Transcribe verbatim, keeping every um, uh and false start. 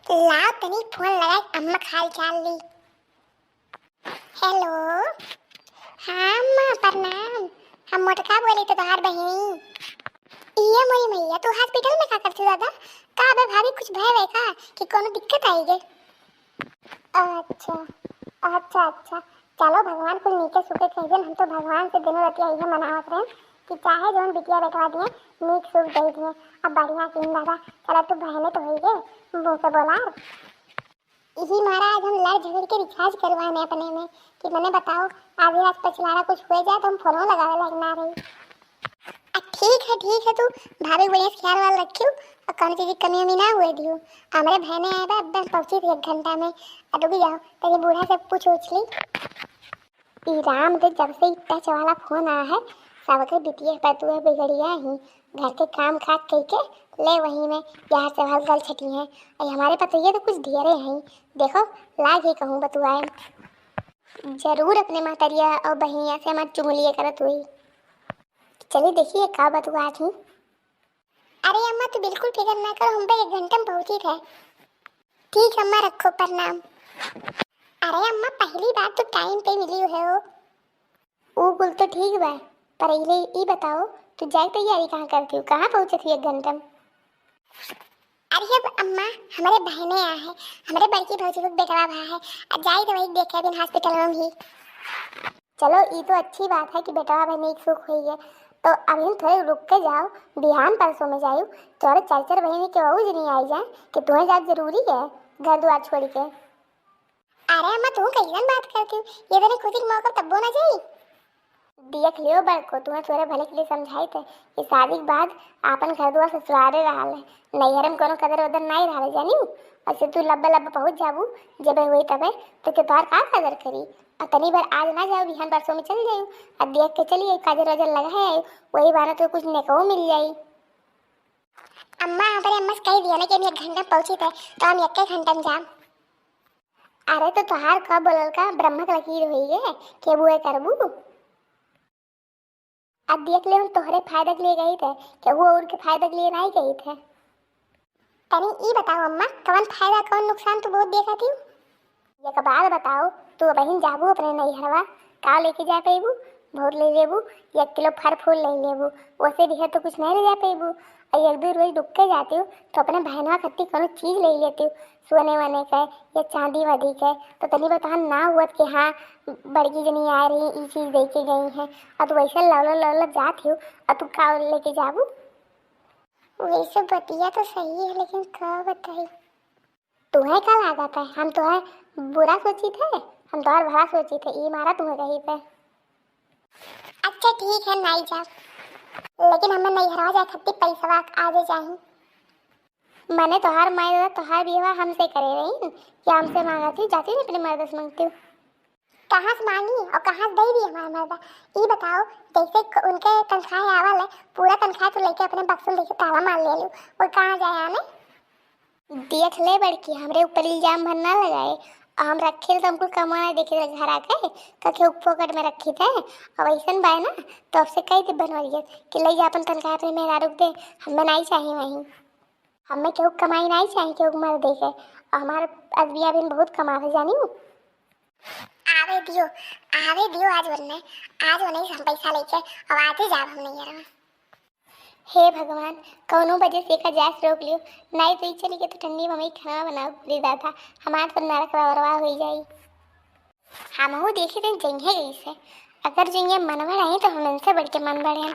लाओ तनी फोन लगाए, अम्मा का हाल चाल ली। हेलो, हाँ अम्मा प्रणाम, हम मोटका बोली तो तोहार बहिनी। इये मोरी मैया, तू हॉस्पिटल में का करती दादा? का बे भाभी, कुछ भय है का कि कोनो दिक्कत आई गे? अच्छा, अच्छा, अच्छा। चलो, भगवान कुल नीके सुखे कह देन। हम तो भगवान से दिनों रतिया इहे मनावत रहेन कि चाहे जौन बिटिया बेटवा दिए, नीक सुख दे दिए। अब बढ़िया सीन दादा, चलो तू बहने तो होई गे, मुँह से बोला। इही मारा आज हम लड़ झगड़ के रिचार्ज करवाने अपने में कि मने बताओ, आधी रात पछिलारा कुछ हुए जाए तो हम फोनो लगावे लायक ना रही। आ, ठीक है, ठीक है, तू भाभी बढ़िया से ख्याल वाल रखियो और कौनो चीज की कमी उमी ना हुए दियो। हमरे बहने आए बा, अब बस पहुंची थी एक घंटा में। आ, रुक जाओ, तनी बूढ़ा से पूछ उछ ली। ई राम दे, जब से ई टच वाला फोन आया है, सबके बिटिया पतुआ बिगड़िया ही, घर के काम काज कई के ले वही में यहाँ से वहाँ गल छटी हैं। और हमारे पतोहिया तो कुछ ढेरे हैं, देखो लाग ही कहूँ बतुआए। जरूर अपने महतरिया और बहिनिया से हमार चुगलिए करत हुई। चलिए देखिए का बतुआत ही। अरे अम्मा, तू बिल्कुल फिक्र ना करो, हम तो एक घंटे में पहुँची थे। ठीक अम्मा, रखो, प्रणाम। अरे अम्मा, पहली बार तू टाइम पे मिली है हो। ऊ कुल तो ठीक बा, पर पहले ई बताओ, तू जाए तैयारी कहाँ करती हो, कहाँ पहुँचत ही एक घंटे में? अरे अब अम्मा, हमरे बहने आ है, हमरे बड़की भौजी लोग बेटवा भा है, आ जाई तो वही देखे अभी हॉस्पिटल में भी। चलो, ई तो अच्छी बात है कि बेटवा बहन एक सुख हुई है। तो अभी थोड़े रुक के जाओ, बिहान परसों में जाओ, तोरे चार चार बहन के वहू जनी आई जाए कि तुम्हें जाए जरूरी है घर द्वार छोड़ के। अरे अम्मा, तू कैसन बात करती हो? ये तने खुशी के मौका तब्बो ना जाई। देख लियो बड़को, तुम्हें तोरे भले के लिए समझाई थे कि शादी के बाद आपन घर द्वार ससुरारे रहल है, नैहर में कोनो कदर वदर नहीं रहल जानी। और से तू लब्बा लब्बा पहुँच जाबू, जबे हुई तबे, तो के तोहार का कदर करी? और तनी भर आज ना जाओ, बिहान परसों में चल जाओ, और देख के चलिए काजर वाजर लगा है, वही बहाना तो कुछ नेकवो मिल जाई। अम्मा, हमारे अम्मा से कह दिया ना कि हम एक घंटा में पहुँची थे, तो हम एक घंटा में जाम। अरे तो तोहार का बोलल का ब्रह्म के लकीर होई है, के बुए करबू? अब देख ले, हम तोहरे फायदा के लिए गई थे, केहू और के फायदा के लिए नहीं गई थे। तनी ई बताओ अम्मा, कवन फायदा कवन नुकसान तू बहुत देखा थी? एक बात बताओ, तू अबहिन जाबू अपने नैहरवा, का लेके जा पेबू? बहुत ले लेबू, एक किलो फल फूल ले लेबू, ओसे दिहे तो कुछ नहीं ले जा पेबू। और एक दो रोज रुक के जाती हूँ तो अपने बहनवा खातिर कोनो चीज ले लेती हूँ, सोने वने के या चांदी वादी के। तो तनी बतान ना हुआ कि हाँ, बड़की जनी आ रही, ई चीज दे के गई है, और तू वैसे लौलत लौलत जाती हूँ, और तू का लेके जाबू? वैसे बतिया तो सही है, लेकिन का बताई? तुम्हें का लागत है, हम तुम्हें बुरा सोची थे? हम तुम्हार भला सोची थे, ई मारा तुम्हें कही पे। अच्छा ठीक है, नाई जाब, लेकिन हमें नैहरवा जाए खातिर पैसवा आजे चाही। मने तोहार माई दादा तोहार बियाह हमसे करे रही कि हमसे मांगत ही, जाती नहीं अपने मर्द से मांगती हूँ। कहाँ से मांगी और कहाँ से दे दी हमार मर्दा? ई बताओ, जैसे क-, उनके तनख्वाह आवल है, पूरा तनख्वाह तो लेके अपने बक्सुल लेके ताला मार ले लू, वो कहाँ जाए आने? देख ले बड़की, हमरे ऊपर इल्जाम भर ना लगाए। हम रखे तो हमको कमाए देखे थे घर आके, कखे फोकट में रखी थे। अब ऐसन बाय ना, तो आपसे कह दे बनवाइए कि ले जा अपन तनख्वाह अपने मेहरारू के दे, हमें नहीं चाहिए वहीं। हमें केहू कमाई नहीं चाहिए, केहू मर देखे। और हमारे अदबिया बिन बहुत कमा थे जानी। आवे दियो, आवे दियो, आज वरने, आज वरने से हम पैसा लेके अब आते जाब हम नहीं यार। हे भगवान, कौनो वजह से एका जास रोक लियो, नहीं तो ई चली के तो ठंडी में हमें खाना बनावे के पड़ी दादा, हमार तो नरक रवरवा हो जाई। हमहू देखे थे जइहे कैसे, अगर जइहे मनवा रही तो हम इनसे बढ़ के मन बढ़े।